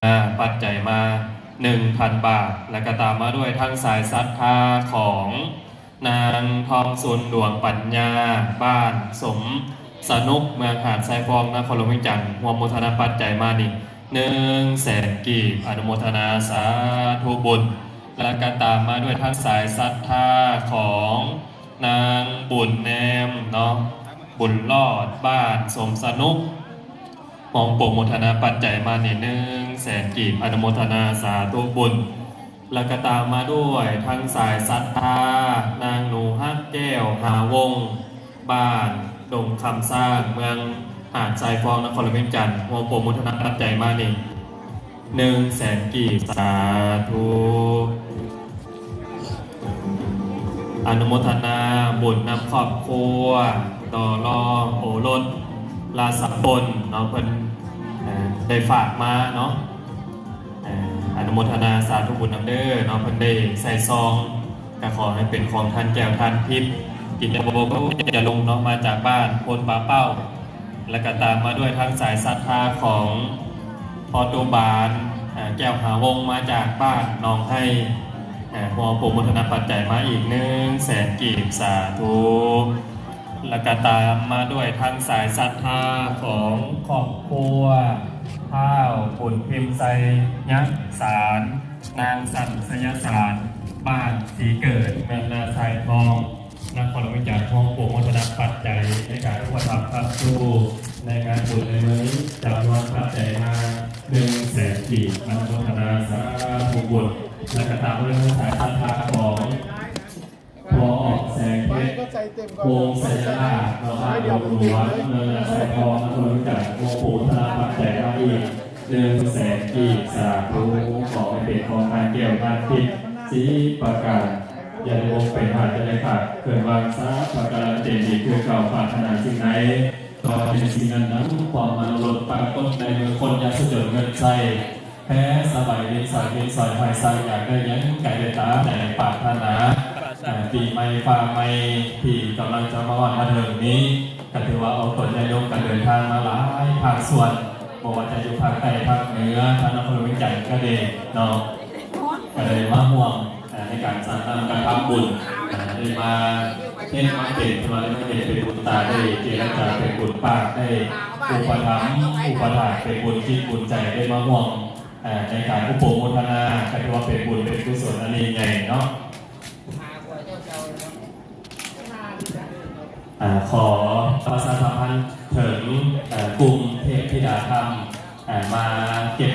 າ ປັດໄຈມາໜຶ່ງພັນບາດ ແລ້ວກໍຕາມມາດ້ວຍທັງສາຍສັດທາຂອງນາງທອງສຸນ ດວງປັນຍາ ບ້ານສົມສະໜຸກ ເມືອງຫາດຊາຍຟອງ ນະຄອນຫຼວງວຽງຈັນ ຮ່ວມໂມທະນາປັດໄຈມານີ້ໜຶ່ງແສນກີບ ອະນຸໂມທະນາສາທຸບຸນ ແລ້ວກໍຕາມມາດ້ວຍທັງສາຍສັດທາຂອງ ນາງບຸນແນມເນາະ ບຸນລອດ ບ້ານສົມສະໜຸກ ຮອງໂປຣໂມທະນາປັດໄຈມານີ້ໜຶ່ງແສນກີບ ອະນຸໂມທະນາສາທຸບຸນ ແລ້ວກໍຕາມມາດ້ວຍທັງສາຍສັດທາ ນາງໜູຮັກ ແກ້ວຫາວົງ ບ້ານດົງຄຳຊ້າງ ເມືອງຫາດຊາຍຟອງ ນະຄອນຫຼວງວຽງຈັນ ຮວມໂປຣໂມທະນາປັດໄຈມານີ້ ໜຶ່ງແສນກີບ ສາທຸ ອະນຸໂມທະນາບຸນນຳຄອບຄົວ ຕໍ່ລໍໂອລົດ ລາຊະພົນ ເນາະ ເພິ່ນ ເອີ ໄດ້ຝາກມາເນາະ ເອີ ອະນຸໂມທະນາສາທຸບຸນນຳເດີເນາະ ເພິ່ນໄດ້ໃສ່ຊອງ ກໍຂໍໃຫ້ເປັນຂອງທ່ານແກ້ວທ່ານທິບ ກິນຍາບົວ ຈະລົງເນາະ ມາຈາກບ້ານໂພນປາເປົ້າ ແລ້ວກໍຕາມມາດ້ວຍທັງສາຍສັດທາຂອງພໍ່ຕູ້ບານ ເອີ ແກ້ວຫາວົງ ມາຈາກບ້ານໜອງໄຮ່ ເອີ ຮ່ວມໂປຣໂມທະນາປັດໄຈມາອີກໜຶ່ງແສນກີບ ສາທຸ ແລ້ວກໍຕາມມາດ້ວຍທັງສາຍສັດທາຂອງຄອບຄົວ ທ້າວບຸນພິມໄຊຍະສານ ນາງສັນໄຊຍະສານ ບ້ານສີເກີດ ເມືອງນາຊາຍທອງ ນະຄອນຫຼວງວຽງຈັນ ຮ່ວມໂປຣໂມທະນາປັດໄຈໃນການອຸປຖັມຄ້ຳຊູໃນງານບຸນໃນມື້ນີ້ ຈຳນວນປັດໄຈມາໜຶ່ງແສນກີບ ອະນຸໂມທະນາສາທຸບຸນ ແລະກໍຕາມດ້ວຍສາຍສັດທາຂອງພໍ່ອອກແສງເພັດ ວົງໄຊຍະລາດ ເນາະ ບ້ານດົງຫຼວງ ເມືອງນາຊາຍທອງ ນະຄອນຫຼວງວຽງຈັນ ຮ່ວມໂປຣໂມທະນາປັດໄຈມາອີກ ໜຶ່ງແສນກີບ ສາທຸ ຂໍໃຫ້ເປັນຂອງທ່ານແກ້ວທ່ານທິບ ສີປະການ ຢ່າໄດ້ບົກໄປຫາ ຢ່າໄດ້ຂາດ ເຄື່ອນວາງສາພະກາລະເຕັນດີຄືເກົ່າ ປາດຖະໜາສິ່ງໃດ ຂໍໃຫ້ໄດ້ສິ່ງນັ້ນດັ່ງຄວາມມະໂນລົດ ປາກົດໃນມືຄົນ ຢ່າສະຈົນເງິນໃຊ້ ແພສະບາຍ ເວັນສາຍ ເວັນສອຍ ຫອຍສາຍ ຢາກໄດ້ຫຍັງ ກາຍໄດ້ຕາມໃຈປາດຖະໜາ ເອີ ປີໃໝ່ຟ້າໃໝ່ ທີ່ກຳລັງຈະມາຮອດມາເຖິງນີ້ ກໍຖືວ່າອອກຕົນຍາດໂຍມກໍເດີນທາງມາຫຼາຍພາກສ່ວນ ບໍ່ວ່າຈະຢູ່ພາກໃຕ້ ພາກເໜືອ ທາງນະຄອນຫຼວງວຽງຈັນກໍດີເນາະ ກໍໄດ້ມາຮ່ວມ ເອີ ໃນການສ້າງທຳການທຳບຸນ ເອີ ໄດ້ມາເຮັດມາເປັນ ເພິ່ນວ່າໄດ້ມາເຮັດເປັນບຸນຕາ ໄດ້ເຈລະຈາເປັນບຸນປາກ ໄດ້ອຸປະຖຳອຸປະຖາກເປັນບຸນຈິດບຸນໃຈ ໄດ້ມາຮ່ວມ ເອີ ໃນການອຸໂປໂມທະນາ ກໍຖືວ່າເປັນບຸນເປັນກຸສົນອັນຍິ່ງໃຫຍ່ເນາະ. ເອີ ຂໍປະຊາສຳພັນເຖິງ ເອີ ກຸ່ມເທບທິດາທຳ ເອີ ມາເກັບ